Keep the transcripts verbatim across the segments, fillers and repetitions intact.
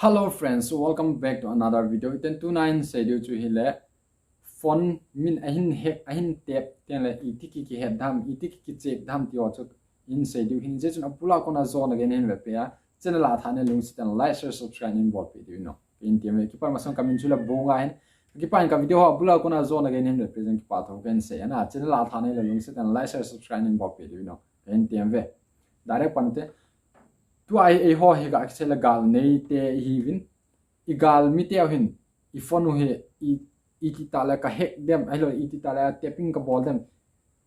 Hello friends, welcome back to another video. Iten tuna hin sei diu chu hile phone min ahin hack, ahin tep, tengle iti ki kihet dam, iti ki kichek dam ti ho chu hin sei diu hin. Hijeh chun abula kona jona gei nahin vetpeh a, channel a thaneile lungset in like, share, subscribe nahin bolpeh diu no. Kahin tem ve, kipa masang kamin chu le Bonga hin. Kipa in ka video ho abula kona jona gei nahin vetpeh jong kipa thu kahin sei ana. Channel a thaneile lungset in like, share, subscribe nahin bolpeh diu no. Kahin tem ve. Direct pan te. Tua hi eiho hi ga kisei le gal neite ihiuvin. I gal mite u hin, i phone u hi, i, iti tah le ka hack dem, ahilou, iti tah le tapping ka bol dem.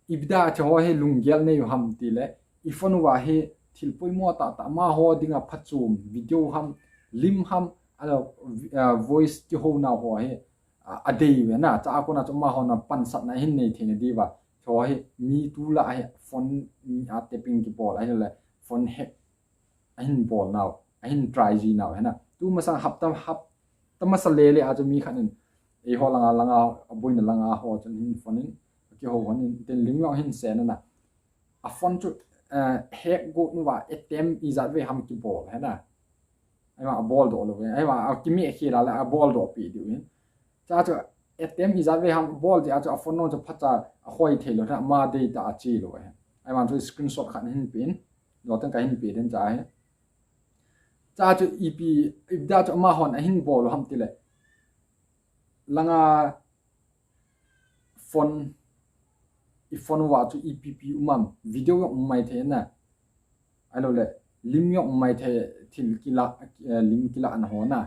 Ipi dia hiche ho hi lunggel nei u ham tile, i phone uva hi thil poimo tah tah amaho dinga phachom, video ham, lim ham, ahilou, ah, voice kihouna ho hi, ah, adei uve na, chua kona chu amaho na pansatna ahin nei thei na diuva. Hiche ho hi mi tulai hi phone mi a tapping kibol, ahilou le phone hack ahin bol nau, ahin try ji nau hina. Tu masang hapta, hapta masa lele a chu mi khat in, eiho langa, langa, aboina langa ho chun hin phone in, kihou hon in, tin lim jong hin sen ana. A phone chu, eh, hack got uva, attempt ijat vei ham kibol hina. Ahivang abol doh lou ve, ahivang akimi akhel a le abol doh peh diu hin. Chua chu attempt ijat vei ham bol jeh a chu a phone jong chu phacha ahoi thei lou hina, ama dei tah a che lou ahi. Ahivang chu screenshot khat hin pen, doh teng kahin pe den chua hi. Chua chu ipi, ipi dia chu amahon ahin bol u ham tile, langa phone, i phone uva chu ipi pi um am, video jong um maithei na. Ahilou le, lim jong um maithei, thil kila, eh, lim kilahna ho na.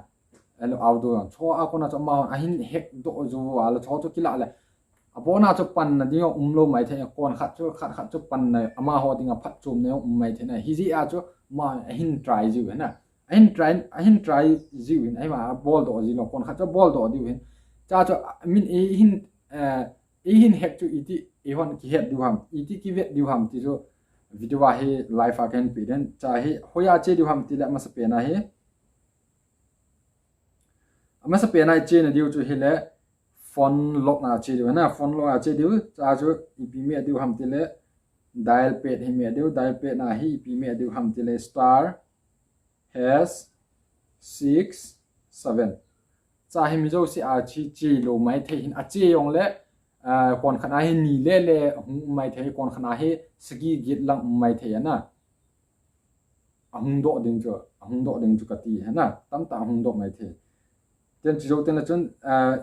Ahilou, audio jong. Chua kona chu amahon ahin hack doh jou uva le, chua chu kila le, abona chu panna ding jong umlou maithei, kon khat chu, khat khat chu panna, amaho dinga phatchomna jong um maithei na. Hijeh a chu ama ahin try jiu hina. Ahin try, ahin try jiu hin, ahivang abol doh ji lou, kon khat chu abol doh diu hin. Chua chu min eihin, eh, eihin hack chu iti, eihon kihet diu ham, iti kivet diu ham ti chu video a hi live a kahin pe den. Chua hi hoiya che diu ham tile amasapen a hi. Amasapen a ichena diu chu hile phone lock na che diu hina, phone lock a che diu, chua chu ipi meh diu ham tile dial pad hi meh diu, dial pad na hi ipi meh diu ham tile star hash six seven. Chua hi mi jouse a che, che lou maithei hin, ache jongle, ah, kon khat a hi ni lele hung um maithei, kon khat a hi sagi get lang um maithei ana. Ahung doh ding chu, ahung doh ding chu kati hina, tamtah ahung doh maithei. Tin che jou tengle chun, ah,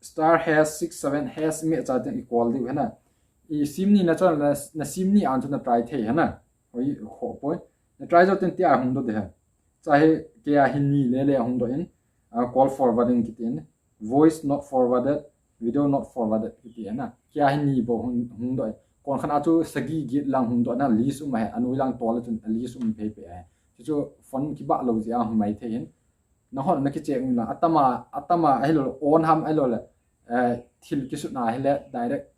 star hash six seven hash meh chua teng i call diu hina. I sim ni na chun na, na sim ni a chun na try thei hina. Hoi, khoh poi. Na try jou teng tia hung doh ding hi. Chua hi keiya hi ni lele hung doh in, ah, call forwarding kitin. Voice not forwarded, video not forwarded kiti hina. Keiya hi ni bou hung, hung doh in. Kon khat a chu sagi get lang hung doh na, list um ahi, anoi lang tol a chun list um phei phei ahi. Chuchu phone kibah lou jeh a hung maithei hin. Nahon na kichek un lang, atama, atama ahilou le, on ham ahilou le, eh, thil kisutna hile direct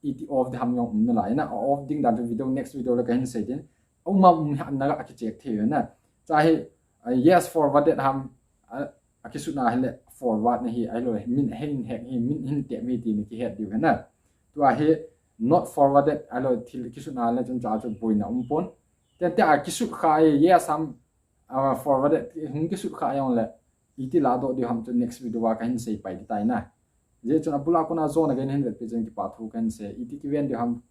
iti off ding ham jong um nalai na, a off ding dan chu video, next video le kahin sei din. Aum am um ham na ga kichek thei na. Chua hi, ah, yes forwarded ham, ah, akisutna hile forward na hi, ahilou le, min hin hack hi, min hin tep hi ti na kihet diu hina. Tua hi not forwarded, ahilou le, thil kisutna le chun chua chu boina um pon. Tin tia kisut kha hi, yes ham, ah, forwarded, hung kisut kha jongle, iti ladoh diu ham chu next video a kahin sei pai ding tai na. Hijeh chun abula kona jona gei nahin vetpeh jeh in kipa thu kahin sei, iti kiven diu ham,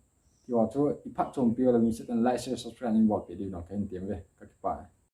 ti ho chu i phatchompi u le lungset in like, share, subscribe nahin bolpeh diu no kahin tem ve, ka kipa.